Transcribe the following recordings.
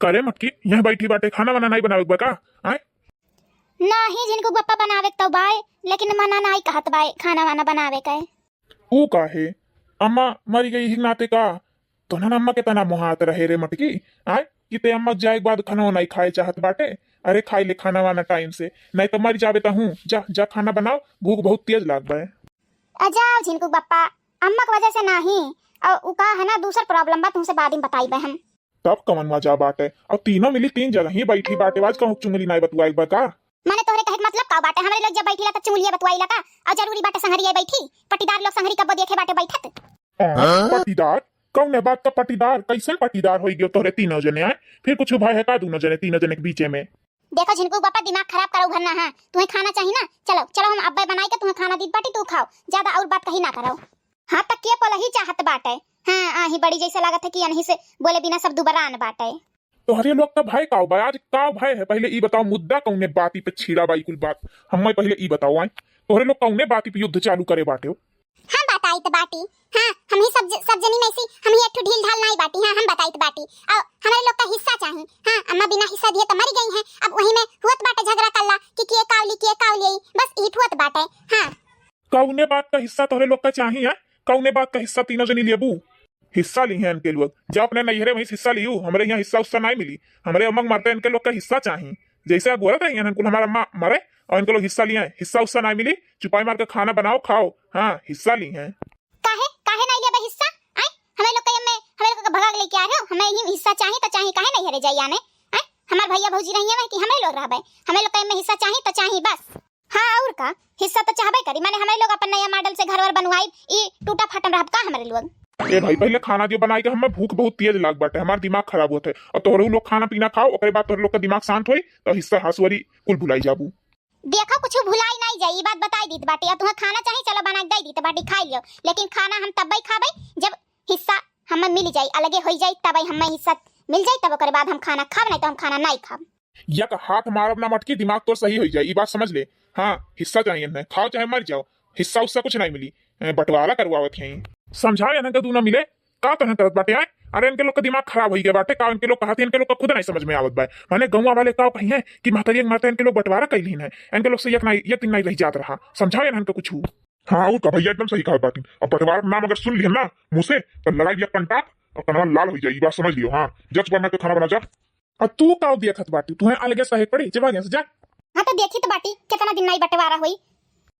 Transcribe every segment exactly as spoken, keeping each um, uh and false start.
करे मटकी, यहाँ बैठी बाटे, खाना वाना नाई बनावे के बा का? आय? नाही, झिनकू बप्पा बनावे के तो बाय, लेकिन मना नाई कहत बाय खाना वाना बनावे के। ऊ काहे? अम्मा मरी गई ही नाते का? तोहन अम्मा के तना मोहात रहे रे मटकी, आय? कि ते अम्मा जाए के बाद खाना नाई खाए चाहत बाटे। अरे खाई ले खाना वाना टाइम से, नाई तो मर जाबे तहूँ। जा, जा खाना बनाओ, भूख बहुत तेज लाग बाय। आ जाओ झिनकू बप्पा, अम्मा के वजह से नाही, और उ का है ना, दूसर प्रॉब्लम बा, तुमसे बाद में बताई बे हम। तब कवन मजा बाटे? अब तीनों मिली तीन जगह ही बैठी बाटे, आज कहूँ चुंगली नाई बतुआई बा का? माने तोहरे कहे के मतलब का बाटे? हमरे लोग जब बैठीला त चुंगलिया बतुआईला का? और जरूरी बाटे संहरिया बैठी? पट्टीदार लोग संहरी कब्बो देखे बाटे बैठत? आ, हाँ? पट्टीदार? कौने बात का पट्टीदार? कैसन पट्टीदार होई गयो तोहरे तीनों जने आए? फिर कुछ भय है का दोनों जने, तीनों जने के बीचे में? देखो झिनकू बापा, दिमाग खराब करो घर ना है। तुम्हें खाना चाहिए ना, चलो चलो, हम अब्बे बनाई के तुम्हें खाना दीत बाटी, तू खाओ, ज्यादा और बात कहीं ना करो। हाँ, त के पोलही चाहत बाटे? हाँ, आही बड़ी जैसे लागत है कि अनही से बोले बिना सब दुबरान बाटे। तोहरे लोग का भय काव बा? आज काव भय है? पहले ई बताओ, मुद्दा कौने बाती पे छिड़ा बा ई कुल बात? हमें पहले ई बताओ, आए, तोहरे लोग कौने बाती पे युद्ध चालू करे बाटे हो? हम बताइत बाटी, हाँ, हम ही सब ज-, सब जनी में से हम ही एक ठो ढील ढाल नाई बाटी, हाँ, हम बताइत बाटी। और हमारे लोग का हिस्सा चाही, हाँ, अम्मा बिना हिस्सा दिए तो मरी गई हैं। अब वही में हुअत बाटे झगड़ा कल्ला कि किए कावली, किए कावली, बस ई हुअत बाटे, हाँ। कौने बात का हिस्सा तोहरे लोग का चाही है? कौने बात का हिस्सा तीनों जनी लेबू? हिस्सा ली हैं इनके लोग, जा अपने नैहरे वहीं से हिस्सा लियू, हमरे यहाँ हिस्सा उस्सा नाई मिली। हमरे अम्मा के मरते इनके लोग का हिस्सा चाही। जैसे अब बोलत रही हैं कुल हमारा अम्मा मरे और इनके लोग हिस्सा लिए हैं, हिस्सा उस्सा नाई मिली, चुपाई मार के खाना बनाओ खाओ, हाँ हिस्सा ली हैं। काहे, काहे नाई लेबे हिस्सा? आय, हमें लोग के में, हमें लोग के भगा के लेके आ रहे हो, हमें ही हिस्सा चाही तो चाही, काहे नैहरे जाई आने? आय, हमार भैया भौजी रही है कि हमें लोग रहबे, हमें लोग के में हिस्सा चाही तो चाही बस। हाँ, और का? हिस्सा तो चाहबे करी, माने हमरे लोग अपन नया मॉडल से घर वर बनवाई, ई टूटा फाटम रहब का हमरे लोग? ए भाई, पहले खाना दियो बनाई के, हमें भूख बहुत तेज लाग बाटे, हमार दिमाग खराब होत है। और तोहरे लोग खाना पीना खाओ, ओकरे बाद तोहरे लोग का दिमाग शांत होई, तो हिस्सा हसुअरी कुल भुलाई जाबू। देखो, कुछ भुलाई नहीं जाई, ई बात बताई दीत बाटी। अब तुम्हें खाना चाही, चलो बना के दे दीत बाटी, खाई लियो, लेकिन खाना हम तब्बे खाबे जब हिस्सा हमें मिल जाई, अलगे होई जाई, तबे हमें हिस्सा मिल जाई, तब ओकरे बाद हम खाना खाब, नहीं तो हम खाना नहीं खाब। एक हाथ मारब ना मटकी, दिमाग तोर सही होई जाई, ई बात समझ ले। हाँ, हिस्सा चाहिए इन्हें, खाओ चाहे मर जाओ, हिस्सा उस्सा कुछ नहीं मिली। ए, बंटवारा करवावत हैं। समझाओ इन्हें के दूना मिले, का तोहन करत बाटे, आय? अरे इनके लोग का दिमाग खराब होई गया बाटे, का इनके लोग कहत हैं, इनके लोग का खुद नहीं समझ में आवत बा। माने गौवा वाले का कही हैं कि महतरिया के मरते इनके लोग बंटवारा कैली हैं, इनके लोग से एक नहीं, एक दिन नहीं रह जात रहा। समझाओ इन्हें के कुछ। हाँ, और का भैया, एकदम सही कहा बाटी। अब बंटवारा के नाम अगर सुन लिहन ना मुँह से, तो लगाई दिया कंटाप और कनवा लाल हो जाई, ई बात समझ लियो। हाँ, जा चुपा मार के खाना बना जा। और तू का देखत बाटी, तुहें अलगे सहे पड़ी, जब आगे से जा। हाँ, तो देखी तो बाटी, कितना दिन नाई बंटवारा होई।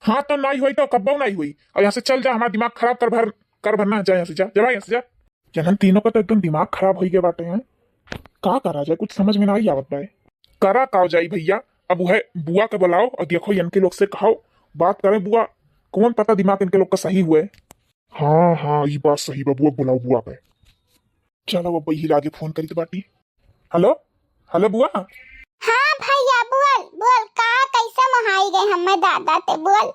हाँ, तो नाई होई तो कब्बो नाई होई। और यहाँ से चल जा, हमारा दिमाग खराब कर भर, कर भरना, जा यहाँ से जा, जब आगे से जा। जनन तीनों का तो एकदम दिमाग खराब होई गया बाटे हैं। का करा जाए, कुछ समझ में नाई आवत बाए। करा का जाई भैया, अब वह बुआ के बुलाओ और देखो इनके लोग से कहो, बात करें बुआ, कौन पता दिमाग इनके लोग का सही हुए। हाँ, हाँ, ई बात सही बा, बुआ के बुलाओ, बुआ के। चलो अब वही लागे फोन करी तो बाटी। हेलो, हेलो बुआ। हाँ भैया, बोल, बोल, का कैसे मोहाई गए हमें दादा ते, बोल।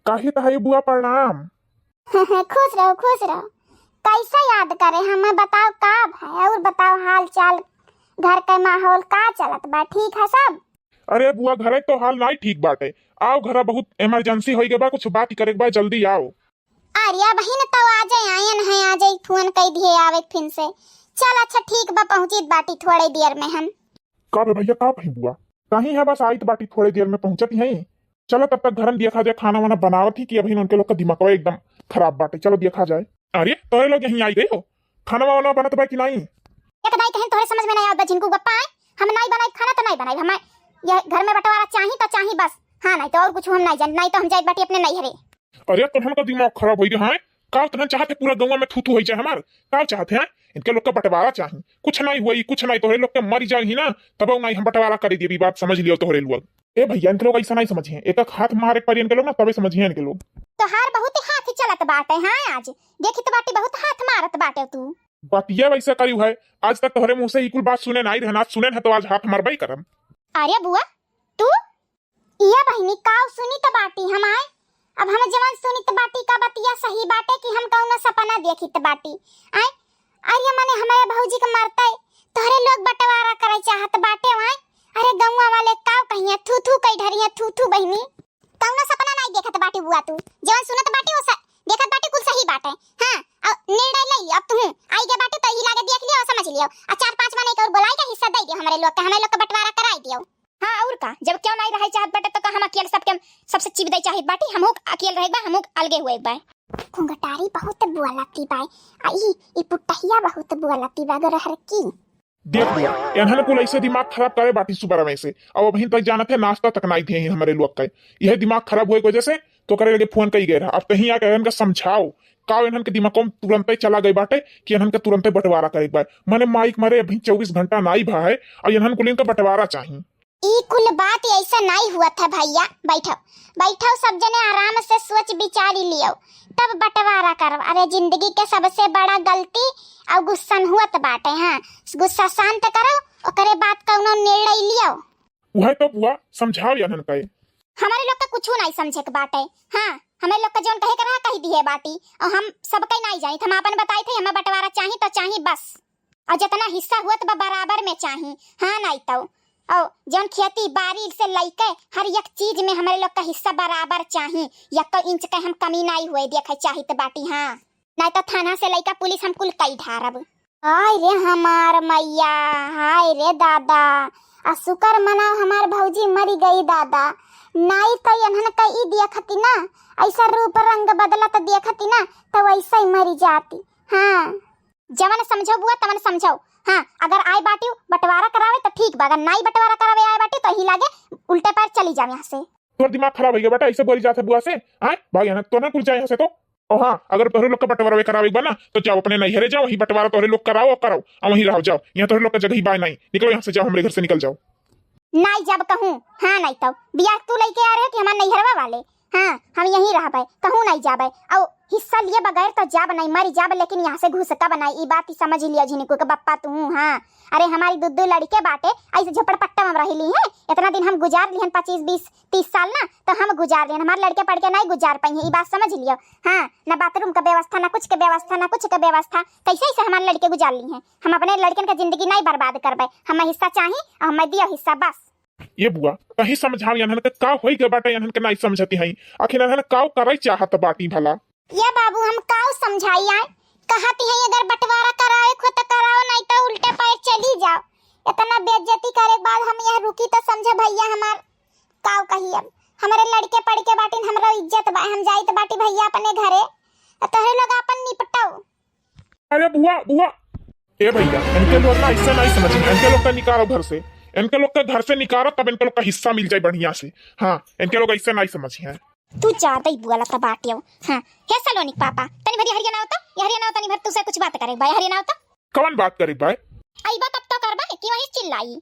काहे तहाई बुआ, प्रणाम। खुश रहो, खुश रहो। कैसे याद करे हमें, बताओ का भाई, और बताओ हाल चाल, घर के माहौल का चलत बा, ठीक है सब? अरे बुआ, घरे तो हाल नाई ठीक बाटे। आओ घरा, बहुत इमरजेंसी होई गए बा, कुछ बात करे के बा, जल्दी आओ। अरे बहिन, तो आ जाए, आयन है, आ जाए, फोन कई दिए आवे फिन से। चल अच्छा ठीक बा, पहुँचित बाटी थोड़े देर में हम। का बे भैया, का भई बुआ? कहीं है बस आइत बाटी, थोड़े देर में पहुँचत ही। चलो तब तक घरन देखा जाए, खाना वाना बनावत ही कि अभी उनके लोग का दिमागवा एकदम खराब बाटे। चलो देखा जाए। अरे तोरे लोग यहीं आई गए हो, खाना वाना बनत बा कि नहीं? एक दाई कहन तोहरे समझ में नहीं आवत बा झिनकू बप्पा, आए हम नहीं बनाई खाना तो नहीं बनाई, हमें यह घर में बंटवारा चाही तो चाही बस। हाँ नहीं तो और कुछ हम नहीं जान, नहीं तो हम जाए बाटी अपने नैहरे। अरे तोहन का दिमाग खराब होई गया है? का तोहन चाहत है पूरा गौवा में थू थू होई जाए हमार? का चाहत है? इनके लोग का बंटवारा चाही। कुछ नहीं हुई, कुछ नहीं, तोहरे लोग के मरी जाए ही ना, तब नहीं हम बंटवारा करे देबी, बात समझ लियो तोहरे लोग। ए भैया, इनके लोग ऐसा नहीं समझे हैं, एक एक हाथ मारे पड़ी इनके लोग ना, तबे समझिए इनके लोग। तोहार बहुत हाथ चलत बाटे, हाँ आज देखित बाटी बहुत हाथ मारत बाटे तू। बतिया वैसे करी है, आज तक तोहरे मुँह से ई कुल बात सुने नहीं रहना, सुने है तो आज हाथ मारबे करम। अरे बुआ, तू इया बहिनी, काव सुनित बाटी हम आए? अब हम जवन सुनित बाटी का बतिया सही बाटे कि हम कौनो सपना देखित बाटी? आए, अरे मने हमारे भौजी के मरते तोहरे लोग बंटवारा करे चाहत बाटे आए? अरे गौवा वाले काव कहिए, थू थू कई ढरिए, थू थू बहिनी। कौनो सपना नहीं देखत बाटी बुआ तू, जवन सुनत बाटी वो स-, देखत बाटी कुल सही बाटे। हाँ, अब निर्णय ले अब तू आई गए बाटी तो ही लागे देख लियो और समझ लियो, आ चार पाँच मने के और बोलाई के हिस्सा दे ए लोग के, हमरे लोग के बंटवारा कराई दियो। हाँ, और का, जब केहू नाई रहे चाहत बाटे तो का हम अकेल सबके, सबसे चिबदे चाहित बाटी? हमहू अकेल रहे बा, हमहू अलगे हुए बा। घुंघटारी बहुत बोलती बा, आ ई, ई पुटहिया बहुत बोलती बा, गोरहर की। देख लिया, एनहन कुल ऐसे दिमाग खराब करे बाटी सुबह में से। अब अबहिन तक जानत है, नाश्ता तक नाई दिए हैं हमरे लोग के। यह दिमाग खराब हुए की वजह से तो करे लगे फोन कई गए रहा। अब तहीं आके एनहन के समझाओ, का एनहन के दिमाग में तुरंते चला गई बाटे कि एनहन के तुरंते बंटवारा करे के बा। मने माइक मारे अभी चउबीस घंटा नाई भा है और एनहन कुल इनका बंटवारा चाही। ई कुल बात ऐसा नाई हुआ था भैया। बैठो, बैठो, सब जने आराम से सोच विचार ही लियो, तब बंटवारा करो। अरे, जिंदगी के सबसे बड़ा गलती और गुस्सन हुआ त बाटे। हाँ, गुस्सा शांत करो, ओकरे बाद कौनो निर्णय लियो। उहे तो बुआ, समझाओ एनहन के। हमरे लोग के कुछ नाई समझे के बाटे। हाँ, हमरे लोग के जौन कहे के रहा, कही दिए बाटी। और हम सबके नाई जानित, हम आपन बताई थे, हमें बंटवारा चाही तो चाही बस। और जितना हिस्सा हुआ त बा बराबर में चाही। हाँ, नाई तो। और जौन खेती बाड़ी से लइके हर एक चीज में हमरे लोग का हिस्सा बराबर चाही, एको इंच के हम कमी नाई हुए देखे चाहित बाटी। हाँ, नाई तो थाना से लइका पुलिस हम कुल कई ढारब। हाय रे हमार मैया, हाय रे दादा, आ शुक्र मनाओ हमार भौजी मरी गई दादा, नाई तो एनहन का ई देखती ना, ऐसा रूप रंग बदलत देखती ना, तो वैसे ही मरी जाती। हाँ, जवन समझो बुआ तवन समझो। हाँ, अगर आए बाटी बंटवारा करावे तो ठीक बा, अगर नाई बंटवारा करावे आए बाटी तो यही लागे उल्टे पैर चली जाओ यहाँ से। तोर दिमाग खराब हो गया बेटा, ऐसे बोली जात है बुआ से। आए भाग यहाँ, तो ना कुल जाए यहाँ से तो। और हाँ, अगर तोहरे लोग का बंटवारा करावे के बा ना, तो जाओ अपने नैहरे जाओ, वहीं बंटवारा तोहरे लोग कराओ और कराओ, और वहीं रहो, जाओ। यहाँ तोहरे लोग का जगह ही बाय नहीं, निकलो यहाँ से, जाओ हमरे घर से निकल जाओ। नाई जब कहूँ, हाँ नाई तो बियाह तू लइके आ रहे हो कि हमार नैहरवा वाले? हाँ, हम यहीं रहबे, कहूँ नाई जाबे। और हिस्सा लिए बगैर तो जाब नाई, मरी जाब, लेकिन यहाँ से घुसकब नाई। ई बात ही समझ लिया झिनिकू के बप्पा तू। हाँ, अरे हमारी दू दू लड़के बाटे, ऐसे झोपड़पट्टा में रह ली है। इतना दिन हम गुजार लिहन, पच्चीस, बीस, तीस साल ना, तो हम गुजार लिहन, हमारे लड़के पढ़ के नाई गुजार पाई है, ई बात समझ लियो। हाँ, ना बाथरूम का व्यवस्था, ना कुछ के व्यवस्था, ना कुछ के व्यवस्था, कैसे ऐसे हमारे लड़के गुजार ली हैं? हम अपने लड़कन का जिंदगी नाई बर्बाद करबे, हमें हिस्सा चाही और हमें दियो हिस्सा बस। ये बुआ, कहीं समझाओ एनहन के का होई गए बाटे, एनहन के नाई समझती हई। आखिर एनहन काव करे चाहत बाटी भला? ये बाबू, हम काव समझाई आए? कहती हई अगर बंटवारा करावे को तो कराओ, नाई तो उल्टे पैर चली जाओ। इतना बेइज्जती करे के बाद हम यह रुकी तो समझे भैया हमार काव कही अब। हमरे लड़के पढ़ के बाटिन, हमरो इज्जत बा, हम जाइत बाटी भैया अपने घरे। तोहरे लोग आपन निपटाओ। अरे बुआ, बुआ। ए भैया, इनके लोग ना ऐसे नहीं समझिए, इनके लोग का निकालो घर से, इनके लोग का घर से निकालो, तब इनके लोग का हिस्सा मिल जाए बढ़िया से। हाँ, इनके लोग ऐसे नहीं समझिए। तू ज्यादा ही बुआ लगता बाटियो। हाँ, हे सलोनी के पापा, तनी भर ये हरिया ना होता, ये हरिया ना होता, तनी भर तुझसे कुछ बात करे बा, ये हरिया ना होता। कौन बात करे बा? आई बात अब तो करबा कि वहीं चिल्लाई।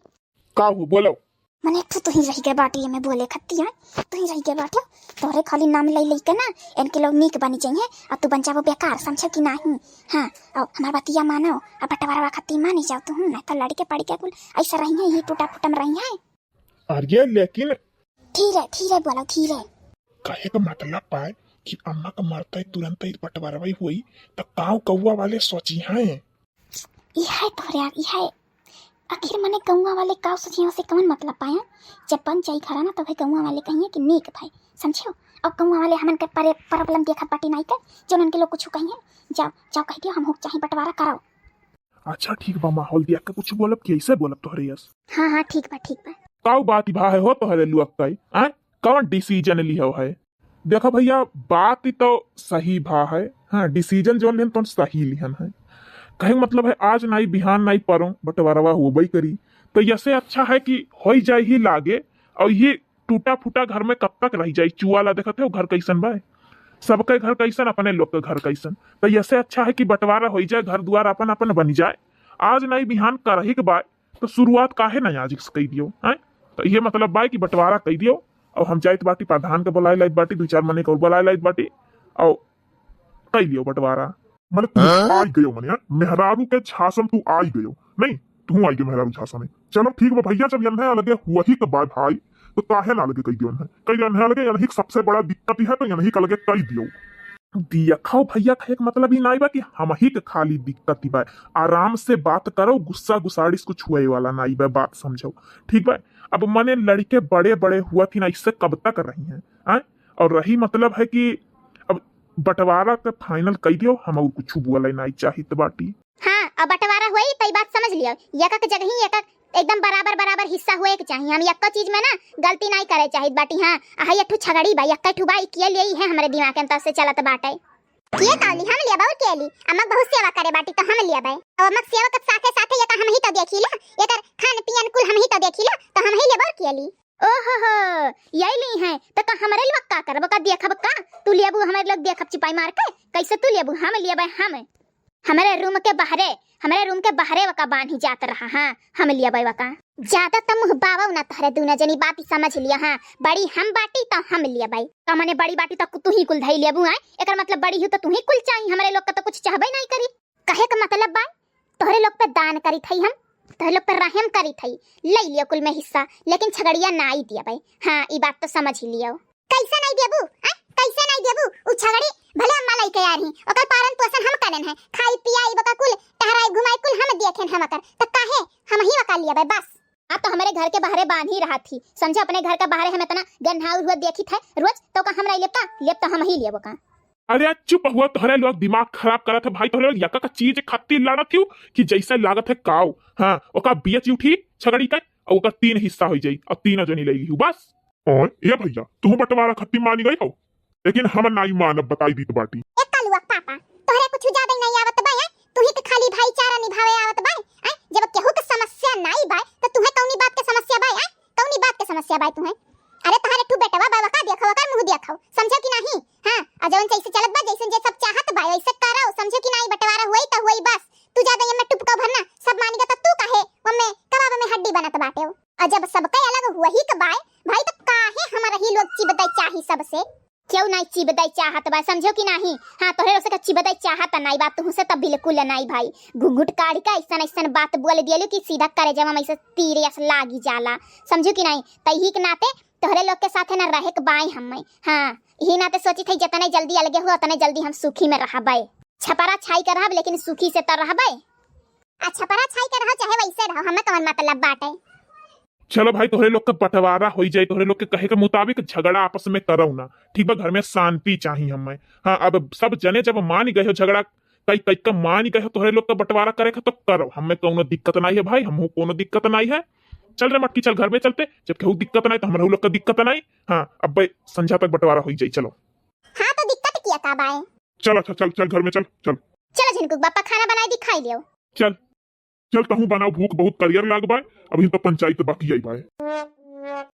का हो, बोलो। मने तू, तू ही रह गए बाटी, ये मैं बोले खत्ती है, तू ही रह गए बाटी। तोरे खाली नाम ले लेके ना, इनके लोग नीक बनी चाहिए, और तू बन जाबो बेकार, समझे कि नहीं? हाँ, और हमार बतिया मानो, अब बंटवारा खत्ती मानी जाओ तू, नहीं तो लड़के पड़ के कुल ऐसा रही है, ये टूटा फूटा में रही है। अरे लेकिन धीरे, धीरे बोलो, धीरे। कहे का मतलब बा कि अम्मा का मरते तुरंत ही बंटवारा हुई, तो गाँव कौआ वाले सोची हैं। इहे तोहरे यार, इहे। आखिर मने गौवा वाले का सोचियो से कौन मतलब पाया? जब बन जाई घरा ना, तबे गौवा वाले कहिए कि नीक भाई, समझियो? और गौवा वाले हमन के परे problem देखत बाटी नाई के, जो उनके लोग कुछ कहिए, जाओ, जाओ कह दियो, हम हुक चाही बंटवारा कराओ। अच्छा ठीक बा, माहौल दिया के कुछ बोलब कि ऐसे बोलब तोहरे यस? हाँ, हाँ, ठीक बा, ठीक बा। काऊ बात भा है हो तोहरे लुअक कई, आय? कौन decision लिहो है? देखो भैया, बात ही तो सही भा है। हाँ, decision जौन लिहन तौन सही लिहन है। कहे मतलब है, आज नाई बिहान नाई परों बंटवारवा होबई करी, तो यसे अच्छा है कि होई जाए ही लागे। और ये टूटा फूटा घर में कब तक रह जाई? चुआ ला देखत हो घर कैसन बा, सबके घर कैसन, अपने लोग के घर कैसन। तो यसे अच्छा है कि बंटवारा होई जाए, घर दुआर अपन अपन बन जाए। आज नाई बिहान करही के बा, तो शुरुआत काहे ना आज से कई दियो, हैं? तो ये मतलब बा कि बंटवारा कई दियो। और हम जाइत बाटी प्रधान के बुलाए लाइत बाटी, दो चार मने के और बुलाए लाइत बाटी, और कई लियो बंटवारा। मने तू हाँ? आई गयो मने, हैं? मेहरारू के झांसा में तू आई गयो, नहीं? तू आई गयो मेहरारू झांसा में। चलो ठीक बा भैया, जब यन्हे अलगे हुआ ही के बा भाई, तो काहे ना अलगे कई दियो यन्हे? कई दियो यन्हे अलगे, यन्ही सबसे बड़ा दिक्कत ही है, तो यन्ही का अलगे कई दियो। दिया खाओ भैया, कहे के मतलब ही नाई बा कि हम ही के खाली दिक्कत ही बा। आराम से बात करो, गुस्सा गुसाड़िस कुछ हुए वाला नाई बा, बात समझो, ठीक बा? अब मने लड़के बड़े बड़े हुआ थी ना, इससे कब तक रही हैं, आय? और रही मतलब है कि अब बंटवारा के final कई दियो, हम और कुछ बोले नाई चाहित बाटी। हाँ, अब बंटवारा हुई तो ई बात समझ लियो, एक एक जगह ही एक एक एकदम बराबर सच्चा हुए के चाही। हम यक्को चीज में ना गलती नाई करे चाहित बाटी। हाँ, अहै एक ठू छगड़ी बा, यक्कै ठू बा, ई किए लेई है हमरे दिमाग के अंदर से चलत बाटे। किए तौली हम लेबा और के ली? अम्मा बहुत सेवा करे बाटी तो हम लेबे। और अम्मा सेवा के साथे साथे ये का हम ही तो देखी ला, एकर खान पियन कुल हम ही तो देखी ला, तो हम ही लेबा और के ली। ओहो हो, यही ली है, तो का हमरे लोग का करबो, का देखब का? तू लेबू हमरे लोग देखब चिपाई मार के? कैसे तू लेबू? हम लेबे हम। हमरे रूम के बहरे, हमरे रूम के बहरे वका बान्ही जात रहा। हाँ, हम लेबे वका। ज्यादा त मुँह बावो ना तोहरे दूनो जनी, बात ही समझ लिया। हाँ, बड़ी हम बाटी त हम लेबे। का मने बड़ी बाटी त तू ही कुल धई लेबू, आय? एकर मतलब बड़ी हूँ त तू ही कुल चाही, हमरे लोग का त कुछ चाहबे नहीं करी। कहे का मतलब बा, तोहरे लोग पे दान करी थई हम, तोहरे लोग पे रहम करी थई, ले लियो कुल में हिस्सा, लेकिन छगड़िया नाई दिया भाई। हाँ, ई बात तो समझ ही लियो। कैसे नहीं देबू, हैं? कैसे नहीं देबू? उ छगड़ी भले अम्मा लइके आ रही, ओकर पालन पोषण हम करेन है, खाई पियाई बका कुल, टहराई घुमाई कुल हम देखेन हम ओकर, त काहे हम ही वका लिया भाई बस। हाँ, तो हमरे घर के बाहरे बांध ही रहा थी, समझे? अपने घर के बाहरे हम इतना गन्हाउर हुआ देखी थे रोज, तो का हम नहीं लेब का? लेब तो हम ही लेब का। अरे यार चुप हुआ, तोहरे लोग दिमाग खराब करत है भाई, तोहरे लोग यका का चीज खातिर लड़त हूँ कि जैसे लागत है काऊ। हाँ, ओका बेच उठी छगड़ी का, और ओकर तीन हिस्सा हो जाई, और तीनों जनी ले ली बस। और ए भैया, तू बंटवारा खातिर मानी गई हो, लेकिन हम नाई मानब, बताई दीत बाटी। ए कलुआ पापा, तोहरे कुछ ज्यादा ही नहीं आवत बा, हैं? तू ही के खाली भाईचारा निभावे आवत बा, हैं? जब केहू के समस्या नाई बा, तो तुहे कौनी बात के समस्या बा, हैं? कौनी बात के समस्या बा तुहे? अरे तोहरे ठू बेटवा बा, वका देखो, वकर मुँह देखो, समझो कि नहीं? हाँ, और जौन जैसे चलत बा, जैसे जे सब चाहत बा, वैसे करो, समझो कि नहीं? बंटवारा हुई तो हुई बस, तू ज्यादा ये में टुपका भरना, सब मानी गा तो तू काहे वो में कबाब में हड्डी बनत बाटे हो? और जब सबके अलग हुआ ही के बाय, भाई तो काहे हमारा ही लोग चिबदई चाही सबसे? क्यों नहीं चिबदई चाहत बा, समझो कि नहीं? हाँ, तोहरे लोग से का चिबदई चाहत नहीं बा, तुहसे तो बिल्कुल नहीं भाई। घुघुट काढ़ के ऐसन ऐसन बात बोल दियलू कि सीधा करेजवा में ऐसे तीर अस लागी जाला, समझो कि नहीं? तही के नाते तोहरे लोग के साथे ना रहे के बाय हमें। हाँ, यही नाते सोची थी जितने जल्दी अलगे हुआ उतने जल्दी हम सुखी में रहबे। छपरा छाई के रहब लेकिन सुखी से तो रहबे। आ छपरा छाई के रहो चाहे वैसे रहो, हमें कौन मतलब बाटे। चलो भाई, तोहरे लोग के बंटवारा होई जाई, तोहरे लोग के कहे के मुताबिक झगड़ा आपस में करौ ना, ठीक बा? घर में शांति चाही हमें। हाँ, अब सब जने जब मान गए हो झगड़ा कई कई का मान गए हो, तोहरे लोग के बंटवारा करे के तो करो, हमें कौनो दिक्कत नहीं है भाई, हमहू कौनो दिक्कत नहीं है। चल रे मटकी, चल घर में चलते, जब केहू दिक्कत नहीं तो हमरे लोग का दिक्कत नहीं। हाँ, अब भाई संझा तक बंटवारा होई जाई, चलो। हाँ तो दिक्कत किया का बाय? चल अच्छा, चल चल घर में चल, चल। चलो झिनकुक बापा खाना बनाई दिखाई लियो। चल चल तहूँ बनाओ, भूख बहुत करियर लाग बाय, अभी तो पंचायत बाकी आई बाय।